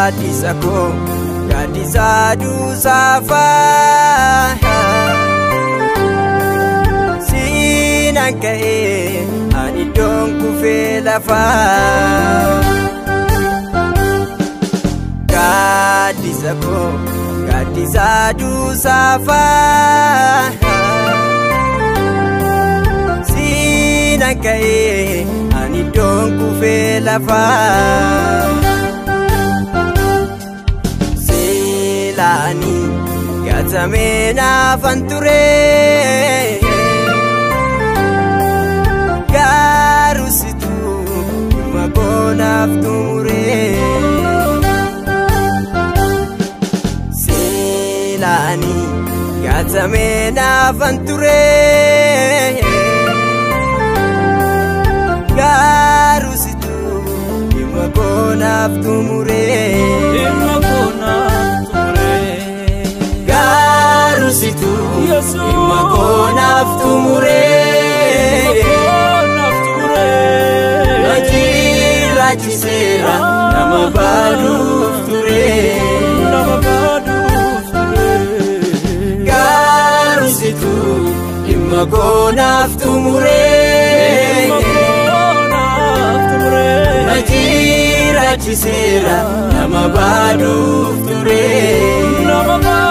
Gaaddisa koo gaaddisa duusaafaa siinaan ka'ee ani iddoon kufee lafaa. Gaaddisa koo gaaddisa duusaafaa siinaan ka'ee ani iddoon kufee lafaa. Seelaani gatamee naafan ture garuu situu dhimma koonaaf xumure. Seelaani gatamee naafan ture garuu situu dhimma koonaaf xumure. Dhimma koonaaf xumure. Garuu situu dhimma koonaaf xumure. Koonaaf xumure. Na jiraachiseera nama baaduuf ture. Nama baaduuf ture. Garuu situu dhimma koonaaf xumure. Dhimma koonaaf xumure. Na jiraachiseera nama baaduuf ture. Nama baaduuf.